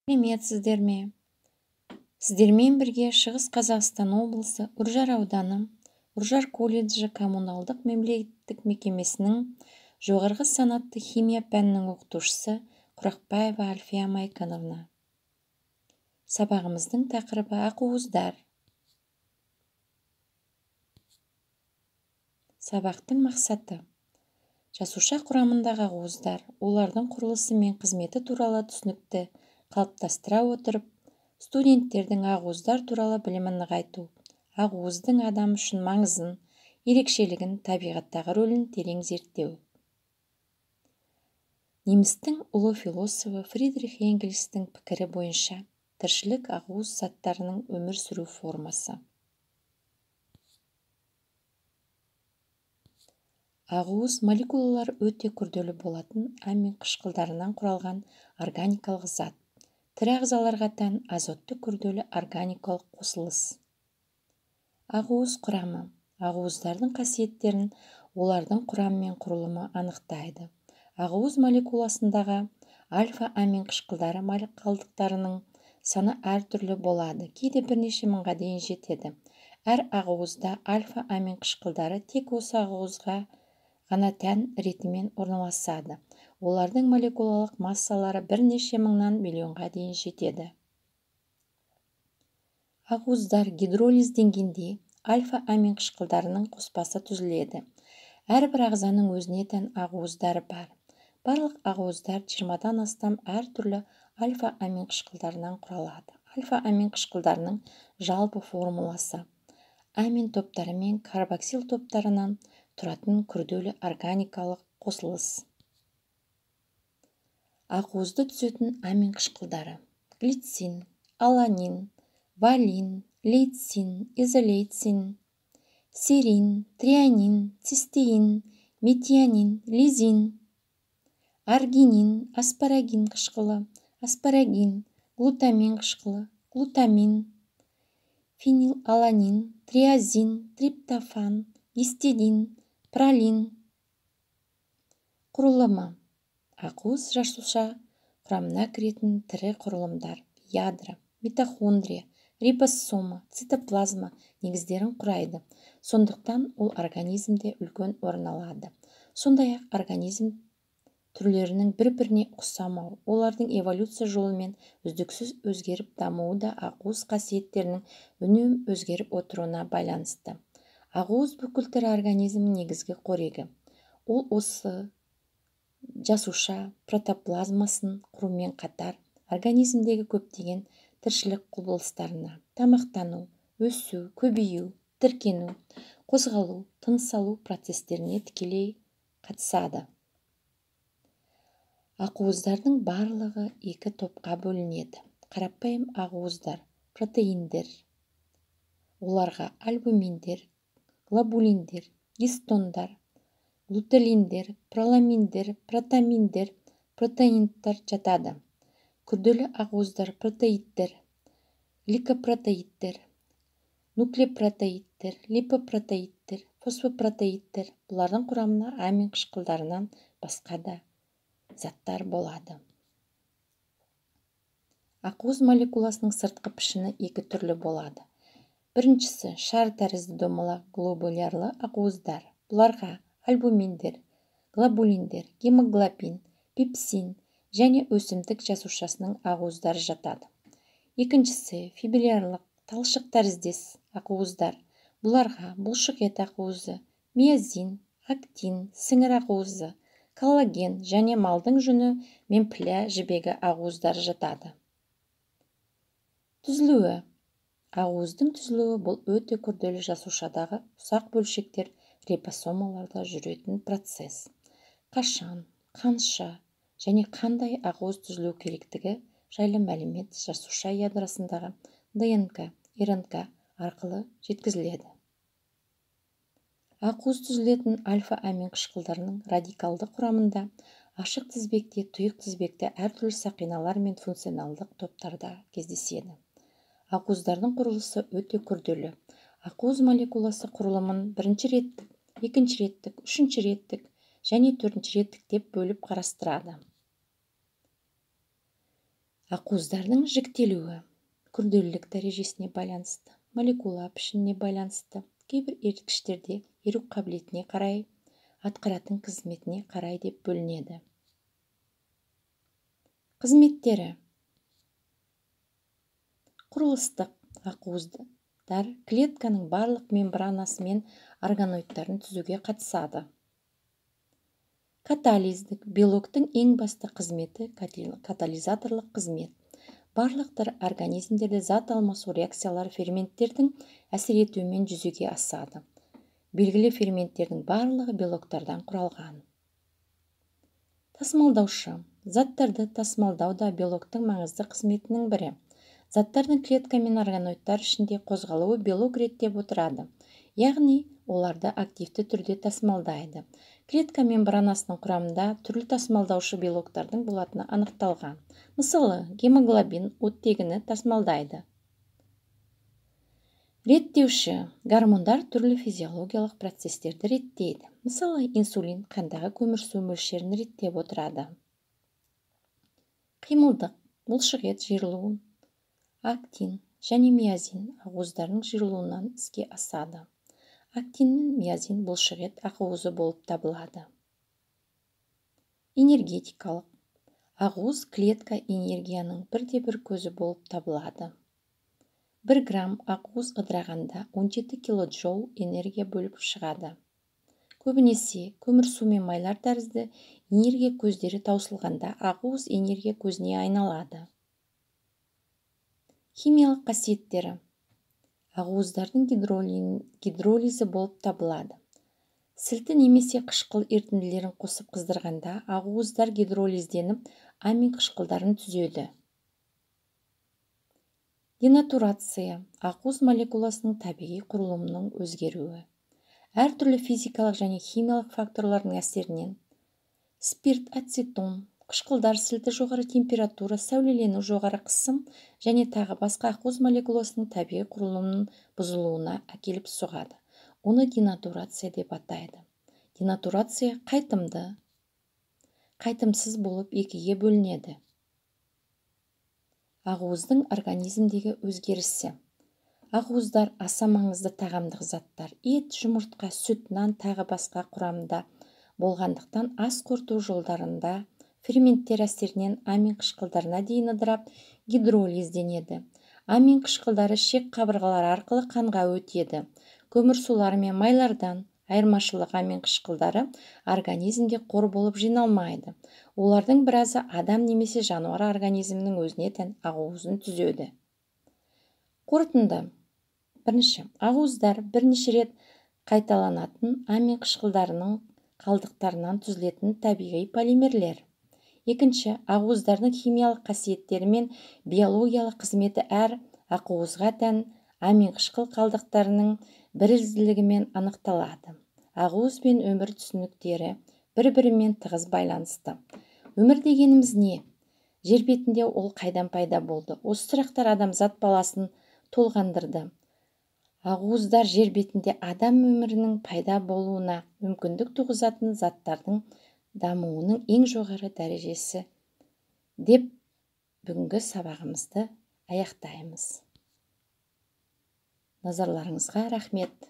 Сәлеметсіздер ме? Сіздермен бірге Шығыс Қазақстан облысы Үржар ауданы Үржар колледжі коммуналдық мемлекеттік мекемесінің жоғарғы санатты химия пәнінің оқытушысы Құрақбаева Альфия Майкановна. Сабағымыздың тақырыбы ақуыздар. Сабақтың мақсаты: жасуша құрамындағы ақуыздар, олардың құрылысы мен қызметі туралы түсінікті қалыптастыра отырып, студенттердің ақуыздар туралы білімін нығайту, ақуыздың адам үшін маңызын, ерекшелігін, табиғаттағы рөлін терең зерттеу. Немістің ұлы философы Фридрих Энгельстің пікірі бойынша, тіршілік ақуыз заттарының өмір сүру формасы. Ақуыз молекулалары өте күрделі болатын амин қышқылдарынан құралған органикалық зат. Тірі ағзаларға тән азотты күрделі органикалық қосылыс. Ақуыз құрамы. Ақуыздардың қасиеттерін олардың құрамы мен құрылымы анықтайды. Ақуыз молекуласындағы альфа-амин қышқылдары қалдықтарының саны әртүрлі болады, кейде бірнеше мыңға дейін жетеді. Әр ақуызда альфа-амин қышқылдары тек осы ақуызға ғана тән ретімен орналасады. Олардың молекулалық массалары бірнеше мыңнан миллионға дейін жетеді. Ақуыздар гидролизденгенде альфа-амин қышқылдарының қоспасы түзіледі. Әрбір ағзаның өзіне тән ақуыздары бар. Барлық ақуыздар 20-дан астам әртүрлі альфа-амин қышқылдарынан құралады. Альфа-амин қышқылдарының жалпы формуласы амин топтары мен карбоксил топтарынан тұратын күрделі органикалық қосылыс. Ақуызды түзетін амин қышқылдары: глицин, аланин, валин, лейцин, изолейцин, серин, трианин, цистеин, метионин, лизин, аргинин, аспарагин қышқылы, аспарагин, глутамин қышқылы, глутамин, фенилаланин, триазин, триптофан, гистидин, пролин. Құрылымы. Ақуыз жасуша құрамына кіретін тірі құрылымдар: ядро, митохондрия, рибосома, цитоплазма негіздерін құрайды. Сондықтан ол организмде үлкен орын алады. Сондай-ақ организм түрлерінің бір-біріне ұқсамауы, олардың эволюция жолымен үздіксіз өзгеріп дамуы да ақуыз қасиеттерінің үнемі өзгеріп отыруына байланысты. Ақуыз бүкіл тірі организмнің негізгі қорегі. Ол осы жасуша протоплазмасын құрумен қатар организмдегі көптеген тіршілік құбылыстарына: тамақтану, өсу, көбею, тіркену, қозғалу, тыныс алу процестеріне тікелей қатысады. Ақуыздардың барлығы екі топқа бөлінеді. Қарапайым ақуыздар, протеиндер. Оларға альбуминдер, глобулиндер, гистондар, глутелиндер, проламиндер, протаминдер, протеиндтер жатады. Күрделі ақуыздар протеидтер, гликопротеидтер, нуклеопротеидтер, липопротеидтер, фосфопротеидтер. Бұлардың құрамына амин қышқылдарынан басқа да заттар болады. Ақуыз молекуласының сыртқы пішіні екі түрлі болады. Біріншісі шар тәрізді домалақ глобулярлы ақуыздар. Бұларға альбуминдер, глобулиндер, гемоглобин, пепсин және өсімдік жасушасының ақуыздары жатады. Екіншісі фибриллярлық талшық тәріздес ақуыздар. Бұларға бұлшық ет ақуызы, миозин, актин, сіңір ақуызы, коллаген және малдың жүні мен піля жібегі ақуыздары жатады. Түзілуі. Ақуыздың түзілуі бұл өте күрделі жасушадағы ұсақ бөлшектер рибосомаларда жүретін процесс. Қашан, қанша және қандай ақуыз түзілу керектігі жайлы мәлімет жасуша ядросындағы ДНК, РНК арқылы жеткізіледі. Ақуыз түзілетін альфа-амин қышқылдарының радикалды құрамында ашық тізбекте, тұйық тізбекте әртүрлі сақиналар мен функционалдық топтарда кездеседі. Ақуыздардың құрылысы өте күрделі. Ақуыз молекуласы құрылымын бірінші реттік, екінші реттік, үшінші реттік және төртінші реттік деп бөліп қарастырады. Ақуыздардың жіктелуі күрделілік дәрежесіне байланысты, молекула пішініне байланысты, кейбір еріткіштерде еру қабілетіне қарай, атқаратын қызметіне қарай деп бөлінеді. Қызметтері. Құрылыстық ақуыздар клетканың барлық мембранасы мен органоидтарын түзуге қатысады. Катализдік белоктың ең басты қызметі катализаторлық қызмет. Барлық тірі организмдерде зат алмасу реакциялары ферменттердің әсер етуімен жүзеге асады. Белгілі ферменттердің барлығы белоктардан құралған. Тасымалдаушы. Заттарды тасымалдау да белоктың маңызды қызметінің бірі. Заттардың клетка мен органоидтар ішінде қозғалуы белок реттеп отырады, яғни оларды активті түрде тасымалдайды. Клетка мембранасының құрамында түрлі тасымалдаушы белоктардың болатыны анықталған. Мысалы, гемоглобин оттегіні тасымалдайды. Реттеуші гормондар түрлі физиологиялық процестерді реттейді. Мысалы, инсулин қандағы көмірсу мөлшерін реттеп отырады. Қимылдық бұлшықет жиырылуын актин және миозин ақуыздарының жиырылуынан іске асады. Актин мен миозин бұлшықет ақуызы болып табылады. Энергетикалық ақуыз клетка энергияның бірде-бір көзі болып табылады. 1 грамм ақуыз ыдырағанда 17 килоджоул энергия бөліп шығады. Көбінесе көмірсу мен майлар тәрізді энергия көздері таусылғанда ақуыз энергия көзіне айналады. Химиялық қасиеттері. Ақуыздардың гидролизі болып табылады. Сілті немесе қышқыл ерітінділерін қосып қыздырғанда ақуыздар гидролизденіп амин қышқылдарын түзеді. Денатурация ақуыз молекуласының табиғи құрылымының өзгеруі. Әртүрлі физикалық және химиялық факторлардың әсерінен спирт, ацетон, қышқылдар, сілті жоғары температура, сәулелену жоғары қысым және тағы басқа ақуыз молекуласының табиғи құрылымының бұзылуына әкеліп соғады. Оны денатурация деп атайды. Денатурация қайтымды, қайтымсыз болып екіге бөлінеді. Ақуыздың организмдегі өзгерісі. Ақуыздар аса маңызды тағамдық заттар. Ет, жұмыртқа, сүт, нан тағы басқа құрамында болғандықтан ас қорыту жолдарында ферменттер әсерінен амин қышқылдарына дейін ыдырап гидролизденеді. Амин қышқылдары ішек қабырғалары арқылы қанға өтеді. Көмірсулар мен майлардан айырмашылығы амин қышқылдары организмге қор болып жиналмайды. Олардың біразы адам немесе жануар организмінің өзіне тән ақуызын түзеді. Қорытынды. Бірінші, ақуыздар бірнеше рет қайталанатын амин қышқылдарының қалдықтарынан түзілетін табиғи полимерлер. Екінші, ақуыздардың химиялық қасиеттері мен биологиялық қызметі әр ақуызға тән амин қышқыл қалдықтарының бірізділігімен анықталады. Ақуыз бен өмір түсініктері бір-бірімен тығыз байланысты. Өмір дегеніміз не? Жер бетінде ол қайдан пайда болды? Осы сұрақтар адамзат баласын толғандырды. Ақуыздар жер бетінде адам өмірінің пайда болуына мүмкіндік туғызатын заттардың дамуының ең жоғары дәрежесі деп бүгінгі сабағымызды аяқтаймыз. Назарларыңызға рахмет.